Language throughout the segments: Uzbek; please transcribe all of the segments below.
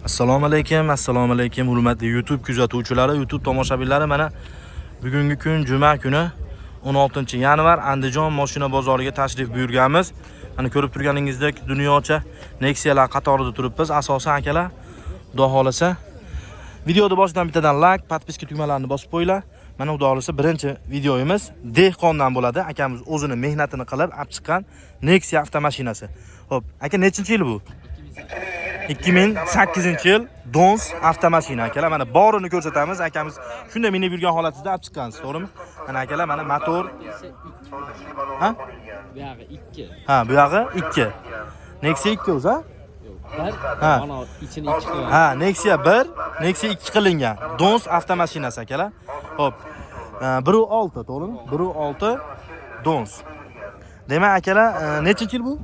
Assalomu alaykum, assalomu alaykum, hurmatli YouTube kuzatuvchilari, YouTube tomoshabinlari. Mana bugungi kun juma kuni, 16 yanvar, Andijon mashina bozoriga tashrif buyurganmiz. Mana ko'rib turganingizdek, dunyocha Nexia'lar qatorida turibmiz. Asosan akalar, Xudo xolasa, videoni boshidan bittadan like, подписка tugmalarini bosib qo'yinglar. Mana Xudo xolasa, birinchi videomiz dehqondan bo'ladi. Akamiz o'zini mehnatini qilib olib chiqqan Nexia avtomashinasi. Xo'p, aka, nechinchi yil bu? 2008 yil Dons avtomashina, akalar. Mana borini ko'rsatamiz. Akamiz shunday minib yurgan holatida olib chiqqansiz, to'g'rimi? Mana akalar, mana motor. Ha? Bu yog'i 2. Ha, bu yog'i 2. Nexia 2 o'zi, ha? Yo'q, 1. Ha. Mana ichini 2 qilgan. Ha, Nexia 1, Nexia 2 qilingan. Dons avtomashinasi, akalar. Xo'p. 1.6, to'g'rimi? 1.6 Dons. Demak, akalar, nechinchi yil bu?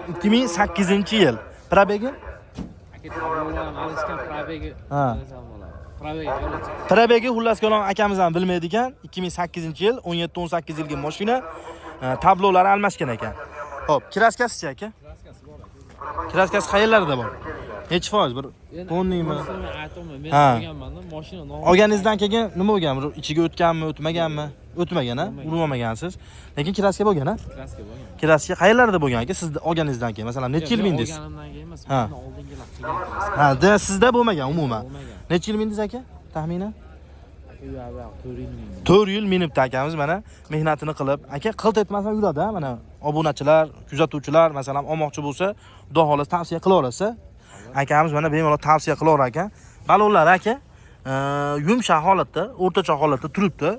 2008 yil. Пробег i? Aka, tablolarni alishgan, пробег i. Ha. Desam bo'ladi. Пробег i yo'q. Пробег i xullas kalom akamiz ham bilmaydi ekan. 2008 yil, 17-18 yilgi mashina, tablolari almashgan ekan. Xo'p, краска sichi, aka? Краска si bor, aka. Краска si qayerlarida bor? Nechi foiz? Bir tonningmi? Bunisini men aytolmayman. Men olganman-da, mashina nomi. Olganingizdan keyin nima bo'lgan? Bir ichiga o'tganmi, o'tmaganmi? O'tmagan, ha? O'tmagan. Urib olmagansiz. Lekin краска bo'lgan, ha? Краска bo'lgan. Краска qayerlarda bo'lgan, aka? Siz olganingizdan keyin, masalan, necha yil Yo'q, men mindingiz? olganimdan keyin emas, bundan oldingilar qilgan краска. Ha, de sizda bo'lmagan umuman. Bo'lmagan. Necha yil mindingiz, aka? Taxminan? Aka, u yoq bu yoq 4 yil mindim. 4 yil minibdi akamiz, mana mehnatini qilib. Aka, qilt etmasdan yuradi, ha? Mana obunachilar, kuzatuvchilar, masalan, olmoqchi bo'lsa, Xudo xohlasa, tavsiya qila olasiz. Akamiz mana bemalol tavsiya qilaverar ekan. Balonlar, aka, yumshoq holatda, o'rtacha holatda turibdi.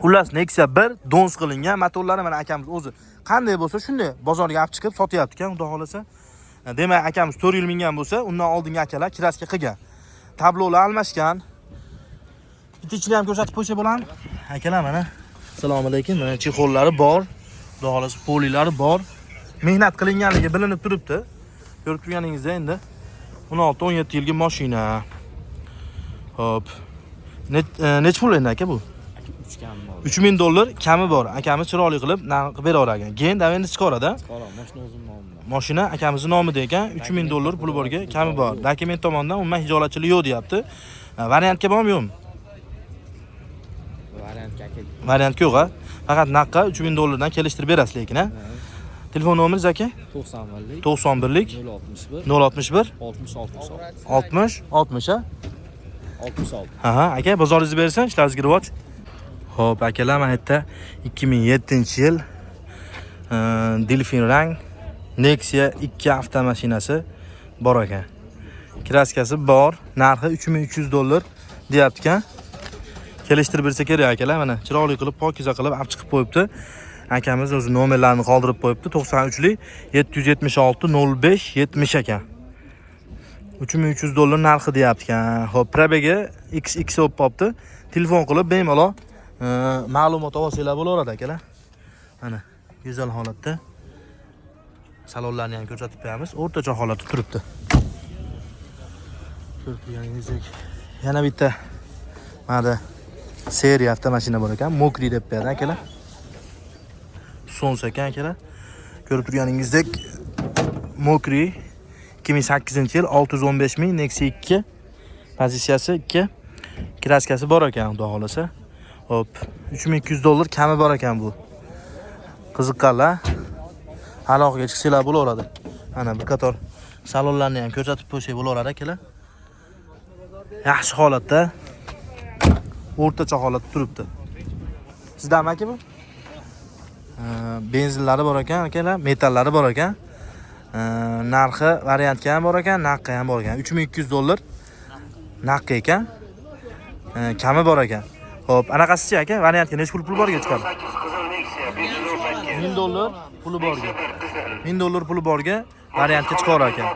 Xullas, Nexia 1 Dons qilingan, motorlari mana akamiz o'zi qanday bo'lsa, shunday bozorga olib chiqib sotyapti ekan, Xudo xohlasa. Demak, akamiz 4 yil mingan bo'lsa, undan oldingi akalar краска qilgan. Tablolar almashgan. Bitta ichini ham ko'rsatib qo'ysak bo'ladimi? Akalar, mana. Assalomu alaykum. Mana чехол lari bor. Xudo xohlasa, polilari bor. Mehnat qilinganligi bilinib turibdi. Ko'rib turganingizda endi 16-17 yilgi mashina. Xo'p. Necha pul endi, aka, bu? Aka, 3 kami bor. 3000 dollar kami bor. Akamiz chiroyli qilib narx beraver ekan. Keyin endi chiqaradi. Qora, mashina o'zim nomimda. Mashina akamizni nomida ekan. 3000 dollar puli borga kami bor. Dokument tomondan umuman hijolatchilik yo'q deyapti. Variantga bormi, yo'qmi? Variantga, aka. Variant yo'q, ha? Faqat naqqa 3000 dollardan kelishtirib berasiz lekin, ha? Telefon nomeringiz, aka? 91lik 91lik 061 061 60 66 60 60, ha? 66. Ha, aka, bozoringizni bersin, ishlaringizga rivoj. Xo'p, akalar, mana yerda 2007-yil Delfin rang Nexia 2 avtomashinasi bor ekan. Краска si bor, narxi 3300 dollar deyapti ekan. Kelishtirib bersa kerak, akalar, mana chiroyli qilib, pokiza qilib olib chiqib qo'yibdi. Akamiz o'zi nomerlarini qoldirib qo'yibdi. 93lik 776 05 70 ekan. 3300 dollar narxi deyapti ekan. Xo'p, пробег i XX bo'lib qolibdi. Telefon qilib bemalol ma'lumot olsanglar bo'laveradi, akalar. Mana go'zal holatda. Salonlarni ham ko'rsatib qo'yamiz. O'rtacha holatda turibdi. Ko'rib turganingizdek, yana bitta mana seriya avtomashina bor ekan. Mokri deb qo'yadi, akalar. Sons ekan, akalar. Ko'rib turganingizdek, Mokri 2008 yil, 615 ming, Nexia 2 pozitsiyasi 2, краска si bor ekan, xudo xohlasa. Xo'p, 3200 dollar kami bor ekan bu. Qiziqqanlar aloqaga chiqsanglar bo'laveradi. Mana bir qator salonlarni ham ko'rsatib qo'ysak bo'laveradi, akalar. Yaxshi holatda, o'rtacha holatda turibdi. Sizdami, aka, bu? Benzinlari bor ekan, akalar, metallari bor ekan. Narxi variantga ham bor ekan, naqqa ham bor ekan. 3200 dollar naqqa ekan. Kami bor ekan. Xo'p, anaqasichi, aka, variantga necha pul borga chiqadi? 1000 dollar puli borga. 1000 dollar puli borga variantga chiqar ekan.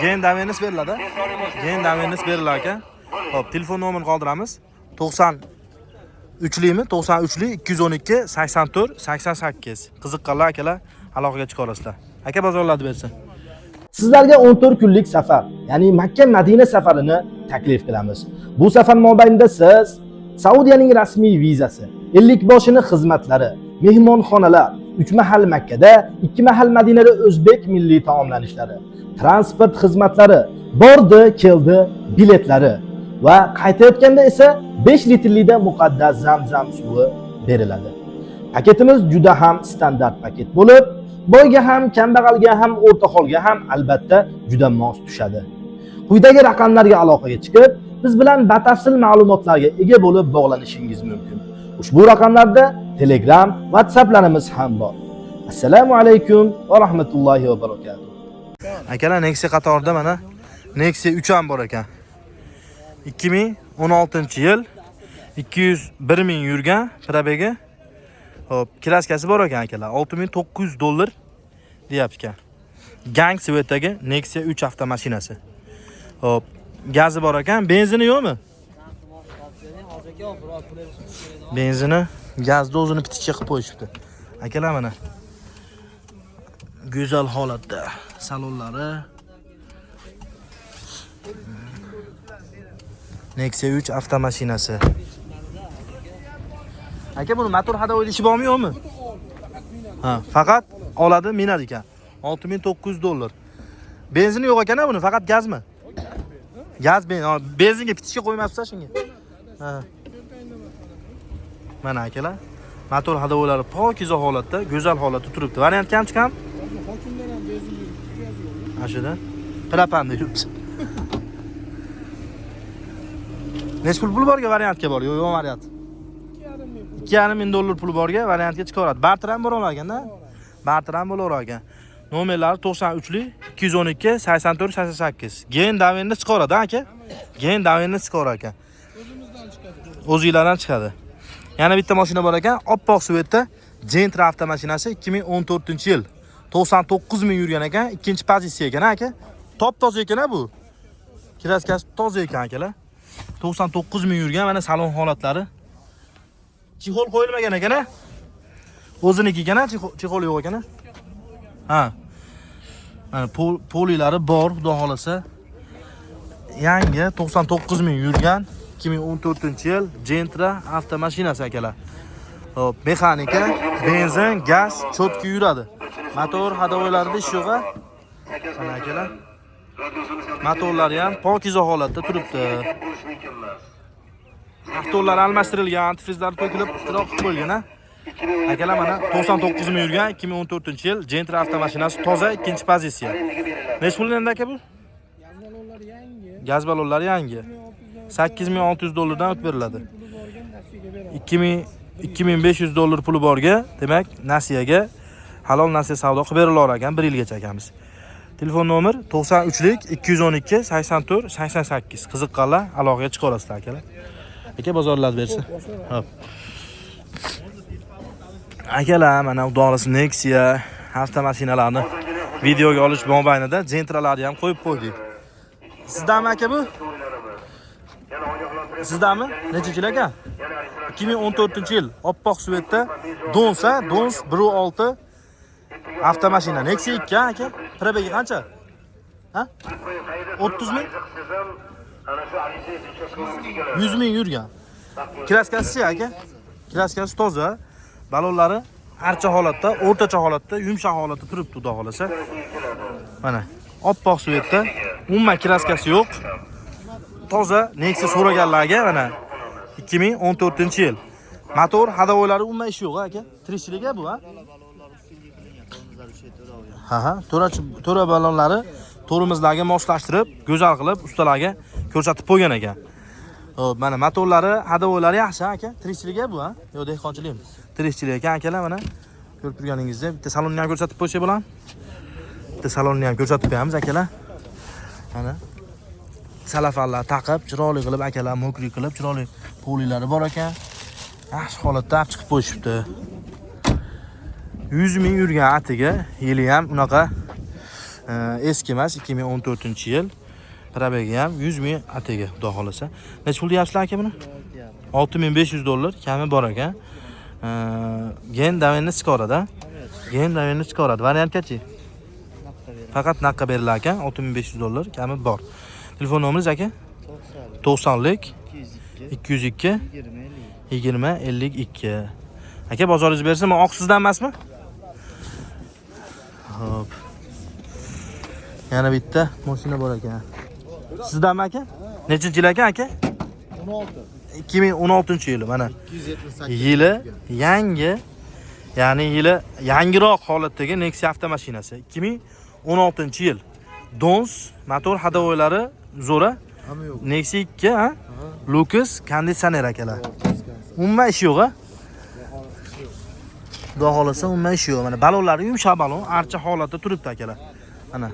Gen domenisi beriladi. Gen domenisi berilar ekan. Xo'p, telefon nomerini qoldiramiz. 90 uchlikmi? 93lik 212 84 88. Qiziqqanlar, akalar, aloqaga chiqa olasizlar. Aka, bozorlarni bersin. Sizlarga 14 kunlik safar, ya'ni Makka Madina safarini taklif qilamiz. Bu safar mobaynida siz Saudiyaning rasmiy vizasi, ellikboshini xizmatlari, mehmonxonalar, 3 mahal Makkada, 2 mahal Madinada o'zbek milliy taomlanishlari, transport xizmatlari, bordi, keldi biletlari va qaytayotganda esa 5 litrlikda muqaddas Zamzam suvi beriladi. Paketimiz juda ham standart paket bo'lib, boyga ham, kambag'alga ham, o'rta holga ham albatta juda mos tushadi. Quyidagi raqamlarga aloqaga chiqib, biz bilan batafsil ma'lumotlarga ega bo'lib bog'lanishingiz mumkin. Ushbu raqamlarda Telegram, WhatsApplarimiz ham bor. Assalomu alaykum va rahmatullohi va barakatuh. Akalar, Nexia qatorida mana Nexia 3 ham bor ekan. 2016-yil, 201 ming yurgan пробег i. Xo'p, краска si bor ekan, akalar. 6900 dollar deyapti ekan. Gang цвет dagi Nexia 3 avtomashinasi. Xo'p, gazi bor ekan, benzini yo'qmi? Benzini, gazni o'zini piticha qilib qo'yishibdi. Akalar, mana go'zal holatda salonlari. Nexia 3 avtomashinasi. Aka, buni motor ходовой ishi bormi, yo'qmi? Ha, faqat oladi, minadi ekan. 6900 dollar. Benzini yo'q ekan buni, faqat gazmi? Gaz benzinga pitishga qo'ymabsiz shunga. Ha. Mana akalar, motor ходовой lari pokiza holatda, go'zal holatda turibdi. Variant kam chiqam? Hokimlar ham benzin yuribdi, gaz yo'q. Mana shuda. Prapanda yuribdi. Necha pul borga variantga bor? Yo'q, yo'q variant. 2,5 ming pul. 2,5 ming dollar pul borga variantga chiqaveradi. Barter ham bo'laverar ekanda. Barter ham bo'laverar ekan. Nomerlari 93lik 212 84 88. Gen davenda chiqaveradi aka. Gen davenda chiqaverar ekan. O'zimizdan chiqadi. O'zinglardan chiqadi. Yana bitta mashina bor ekan, oppoq цвет da Gentra avtomashinasi, 2014-yil. 99 ming yurgan ekan, ikkinchi pozitsiya ekan aka. Top toza ekan bu. Краска si toza ekan, akalar. 99 ming yurgan, mana salon holatlari. Чехол qo'yilmagan ekan a? O'ziniki ekan a, чехол yo'q ekan a? Ha. Mana polilari bor, xudo xolasa. Yangi 99 ming yurgan 2014-yil Gentra avtomashinasi, akalar. Xo'p, mexanika, benzin, gaz, чётко yuradi. Motor ходовой larida ish yo'q a? Mana akalar. Motorlari ham pokiza holatda turibdi. Avtorlar almashtirilgan, antifrizlar to'kilib, chiroq qilib qo'yilgan a. Akalar, mana 99 ming yurgan 2014-yil Gentra avtomashinasi, toza, ikkinchi pozitsiya. Necha pul endi aka bu? Gaz ballonlari yangi. Gaz ballonlari yangi. 8600 8600 dollardan o'tib beriladi. Puli borgan nasiyaga beradi. 2000 2500 dollar puli borga, demak, nasiyaga halol nasiya savdo qilib berilar ekan 1 yilgacha akamiz. Telefon nomer 93lik 212 84 88. Qiziqqanlar aloqaga chiqa olasizlar, akalar. Aka, bozorlar bersin. Hop. Akalar, mana xudo xohlasa Nexia avtomashinalarni videoga olish mobaynida Gentralarni ham qo'yib qo'ydik. Sizdami aka bu? Sizdami? Nechinchi yil aka? 2014-yil, oppoq цвет da Dons, ha? Dons 1.6 avtomashina. Nexia 2 ha aka? Пробег i qancha? Ha? 30 ming? 100 ming yurgan. Краска si aka? Краска si toza. Balonlari archa holatda, o'rtacha holatda, yumshoq holatda turibdi, xudo xolasa. Mana oppoq цвет da, umuman краска si yo'q. Toza Nexia so'raganlarga mana 2014-yil. Motor ходовой lari umuman ish yo'q aka. Tirikchilik bu ha? Ha, to'ra ballonlari to'rimizlarga moslashtirib, go'zal qilib ustalarga ko'rsatib qo'ygan ekan. Xo'p, mana motorlari, ходовой lari yaxshi aka. Tirikchilik bu ha? Yo'q, dehqonchilikmi? Tirikchilik ekan akalar, mana ko'rib turganingizdek bitta salonni ham ko'rsatib qo'ysak bo'ladi. Bitta salonni ham ko'rsatib qo'yamiz, akalar. Mana salafanlar taqib, chiroyli qilib akalar, мокрый qilib, chiroyli polilari bor ekan. Yaxshi holatda olib chiqib qo'yishibdi. 100 ming yurgan atiga, yili ham unaqa eski emas, 2014-yil. Пробег i ham 100 ming atiga, xudo xolasa. Necha pul deyapsizlar aka buni? 6500 dollar kami bor ekan. Gen davenni chiqaradi. Gen davenni chiqaradi. Variantgachi? Faqat naqqa berilar ekan, 6500 dollar kami bor. Telefon nomeringiz aka? 90lik 202 20 52. Aka, bozoringiz bersin. Men oq sizdan emasmi? Xo'p. Yana bitta mashina bor ekan. Sizdanmi aka? Nechinchi yil ekan aka? 16. 2016-yili mana. 278. Yili yangi, ya'ni yili yangiroq holatdagi Nexia avtomashinasi. 2016-yil. Dons motor ходовойлari zo'ra. Hamma yo'q. Nexia 2, ha? Lux konditsioner akalar. Umuman ishi yo'q, ha? Xudo xohlasa umuman ishi yo'q. Mana balonlari yumshoq balon, archa holatda turibdi akalar. Mana.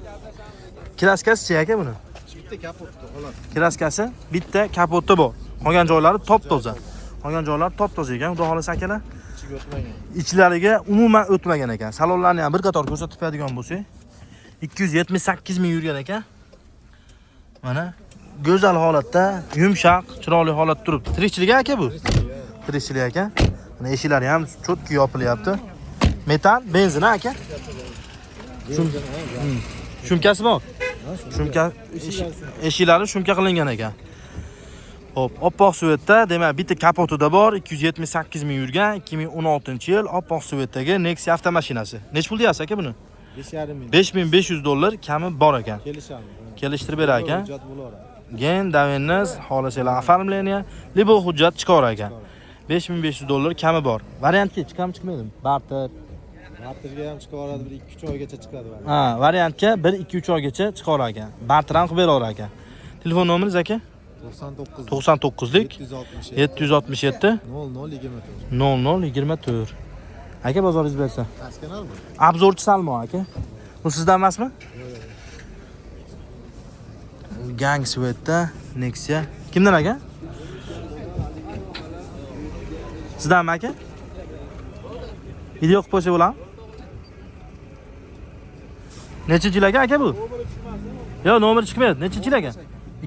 Kraskasi-chi aka buni? Bitta kapotda xolos. Kraskasi bitta kapotda bor. Qolgan joylari top-toza. Qolgan joylari top-toza ekan, xudo xohlasa akalar. Ichiga o'tmagan. Ichlariga umuman o'tmagan ekan. Salonlarni ham bir qator ko'rsatib qo'yadigan bo'lsak, 278 ming yurgan ekan. Mana go'zal holatda, yumshoq, chiroyli holatda turibdi. Tirikchilik aka bu. Tirikchilik aka. Mana eshiklari ham чётко yopilyapti. Metan, benzin ha aka? Shumkasi bor. Shumka eshiklari shumka qilingan ekan. Xo'p, oppoq цвет da, demak, bitta kapotida bor, 278 ming yurgan, 2016-yil oppoq цвет dagi Nexia avtomashinasi. Nech pul deyapsiz aka buni? 5,5 ming. 5500 dollar kami bor ekan. Kelishamiz. Kelishtirib berar ekan. Hujjat bo'laveradi. Ген, доверенность, xohlasanglar оформление, либо hujjat chiqar ekan. 5500 dollar kami bor. Variantga chiqami chiqmaydimi? Barter. Barterga ham chiqib yuboradi, bir 2-3 oygacha chiqadi. Ha, variantga 1-2-3 oygacha chiqar ekan. Barter ham qilib beraver ekan. Telefon nomeringiz aka? 99 99lik 767 767 00 24. 00 24. Aka, bozoringiz bersa. Qaysi kanal bu? Обзор chi Salmon aka. Bu sizdan emasmi? Gang цвет da Nexia. Kimdan aka? Sizdanmi aka? Video qilib qo'ysak bo'ladimi? Nechinchi yil aka aka bu? Yo'q, nomer chiqmaydi. Nechinchi yil aka?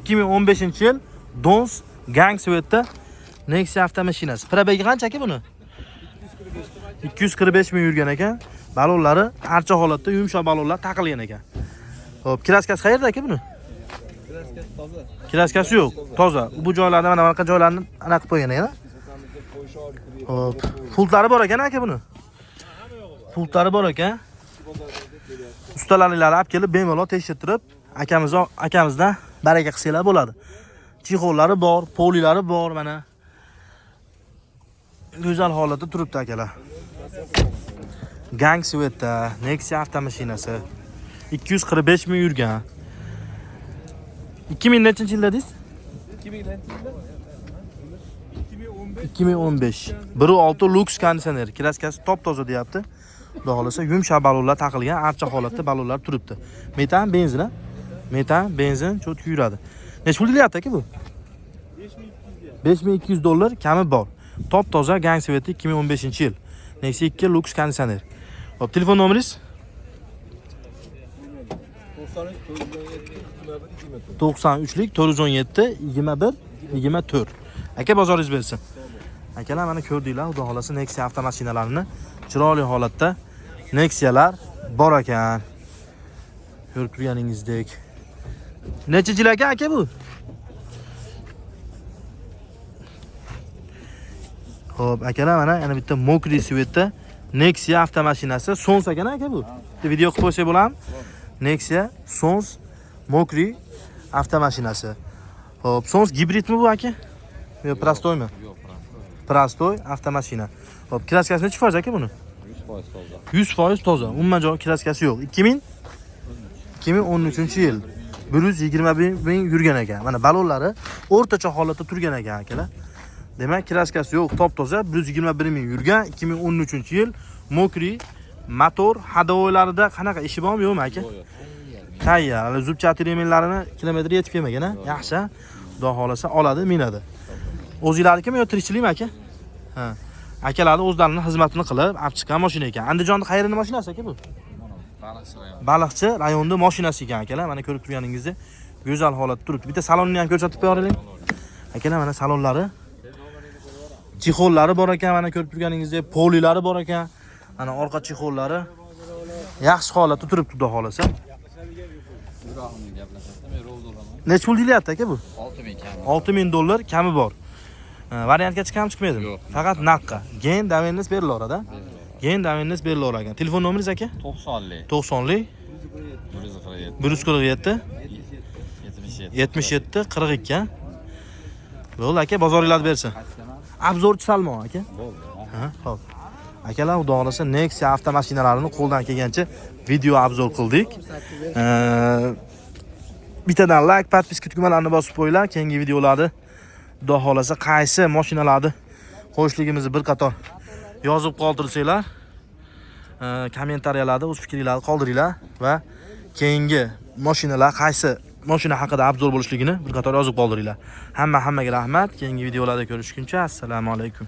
2015-yil Dons Gang цвет da Nexia avtomashinasi. Пробег i qancha aka buni? 245 ming yurgan ekan. Balonlari archa holatda, yumshoq balonlar taqilgan ekan. Xo'p, kraskasi qayerda aka buni? Kraskasi toza. Kraskasi yo'q, toza. Bu joylarda mana bunaqa joylarni anaqa qilib qo'ygan ekan. Xo'p, pultlari bor ekan aka buni. Pultlari bor ekan. Ustalaringlarni olib kelib bemalol tekshirtirib, akamiz akamizdan baraka qilsanglar bo'ladi. Чехол lari bor, polilari bor mana. Go'zal holatda turibdi akalar. Gang цвет da Nexia avtomashinasi 245 ming yurgan. 2000 nechinchi yilda dedingiz? 2015. 1.6 Lux konditsioner. Kraskasi top toza deyapti. Xudo xohlasa yumshoq balonlar taqilgan, archa holatda balonlar turibdi. Metan benzin, ha? Metan, benzin чётко yuradi. Necha pul deyapti aka bu? 5200 dollar kami bor. Top toza gang цвет i 2015 yil. Nexia 2 Lux konditsioner. Xo'p, telefon nomeringiz? 93 417 21 24. 93lik 417 21 24. Aka, bozoringiz bersin. Akalar, mana ko'rdinglar, xudo xohlasa Nexia avtomashinalarini chiroyli holatda Nexialar bor ekan. Ko'rib turganingizdek. Nechinchi yil aka aka bu? Xo'p, akalar, mana yana bitta мокрый цвет da Nexia avtomashinasi. Sons ekan aka bu. Bitta video qilib qo'ysak bo'ladimi? Nexia Sons мокрый avtomashinasi. Xo'p, Sons gibridmi bu aka? Yo, простой mi? Yo'q, простой. Простой avtomashina. Xo'p, kraskasi nechi foiz aka buni? 100% toza. 100% toza. Umuman joy kraskasi yo'q. 2000 2013-yil 120 ming yurgan ekan. Mana balonlari o'rtacha holatda turgan ekan akalar. Demak, kraskasi yo'q, top toza, 121 ming yurgan 2013-yil мокрый motor ходовой larida qanaqa ishi bormi, yo'qmi aka? Yo'q, yo'q. Tayyor. Hali зубчатый ремень larini kilometri yetib kelmagan, ha? Yaxshi. Ha? Xudo xohlasa oladi, minadi. O'zinglarnikimi yo tirikchilikmi aka? Ha. Akalarni o'zlarini xizmatini qilib olib chiqqan mashina ekan. Andijonni qayerini mashinasi aka bu? Baliqchi rayon. Baliqchi rayonida mashinasi ekan akalar. Mana ko'rib turganingizdek go'zal holatda turibdi. Bitta salonni ham ko'rsatib qo'yaylik. Akalar, mana salonlari. Чехол lari bor ekan, mana ko'rib turganingizdek polilari bor ekan. Mana orqa чехол lari yaxshi holatda turibdi xudo xohlasa. Ibrohimni gaplashadi. Men ровно olaman. Necha pul deyilyapti aka bu? 6000 kam. 6000 dollar kami bor. Ha, variantga chiqami chiqmaydimi? Yo'q. Faqat naqqa. Ген доверенность berilaveradi. Keyin damingiz berilaver ekan. Telefon nomeringiz aka? 90lik. 90lik 147 147 77. 77 42. Bo'ldi aka, bozoringlarni bersin. Обзор chi Salmon aka. Bo'ldi. Ha, xo'p. Akalar, xudo xohlasa Nexia avtomashinalarini qo'ldan kelgancha video обзор qildik. Bittadan like, подписка tugmalarini bosib qo'yinglar. Keyingi videolarda xudo xohlasa qaysi mashinalarni qo'yishligimizni bir qator yozib qoldirsanglar, kommentariyalarda o'z fikringlarni qoldiringlar va keyingi mashinalar qaysi mashina haqida обзор bo'lishligini bir qator yozib qoldiringlar. Hamma hammaga rahmat. Keyingi videolarda ko'rishguncha assalomu alaykum.